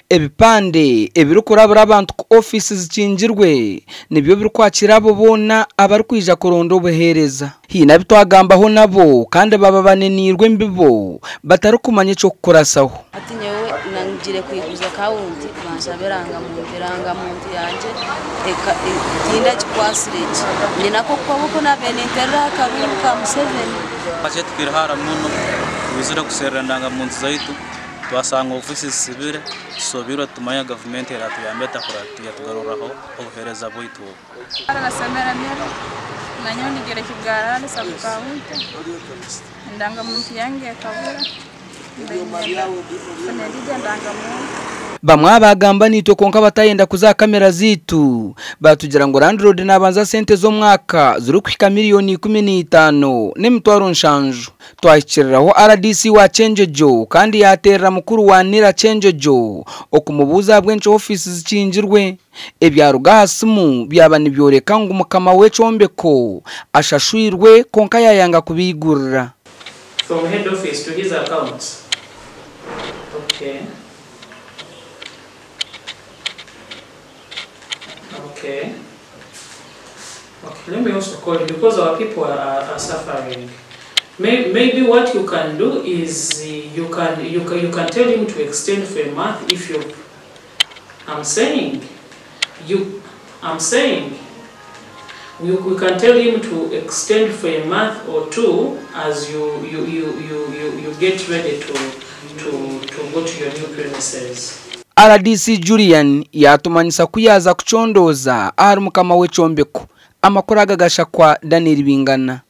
Ebipande ebirikurabura abantu ku ofiisi zikingirwe nibyo birikwakira abo boona abarikwija kuronda obuheereza. Haine abu twagambaho nabo kandi baba baneniirwe embibo batarikumanya eky'okukurasaho. Hati nyowe nangire kwiguza akawunti banshaba erangamuntu, erangamuntu yangye tindagikwatsire gye. Nyine ak'oku naabaire ninteerera aha karuuru ka Museveni. Tukiri hara muno twizire kuserra endangamuntu zaitu twasanga ofiisi zisibire tusobirwe titumanya gavumenti eratuyamba eta yatugarurraho obuheereza bwaitu obu. Nanyowe nigire Kigarara sub county endangamuntu yange ekabura ndenda kufuna endijo endangamuntu. Bamwe abagamba naitwe kwonka batayenda kuza aha kamera zaitu batugira ngu landlord nabanza sente z'omwaka zirikuhika miriyoni 15 n'emitwaro 7. Twahikiriraho RDC wa Kyenjojo kandi yaterera mukuru wa Nira Kyenjojo okumubuuza ahabw'enki ofiisi zikingirwe. Ebyaruga aha simu byaba nibyoreka ngu mukama w'ekyombeko ashashwirwe kwonka yayanga kubiigurira. From head office to his accounts. Okay. Okay. Okay, let me also call you because our people are suffering. Maybe what you can do is you can tell him to extend for a month if you. I'm saying you can tell him to extend for a month or two as you get ready to go to your new premises. RDC Julian yatumanyisa kuyaza kuchondoza ahari mukama w'ekyombeko. Amakuru aga gashakwa Daniel Bingana.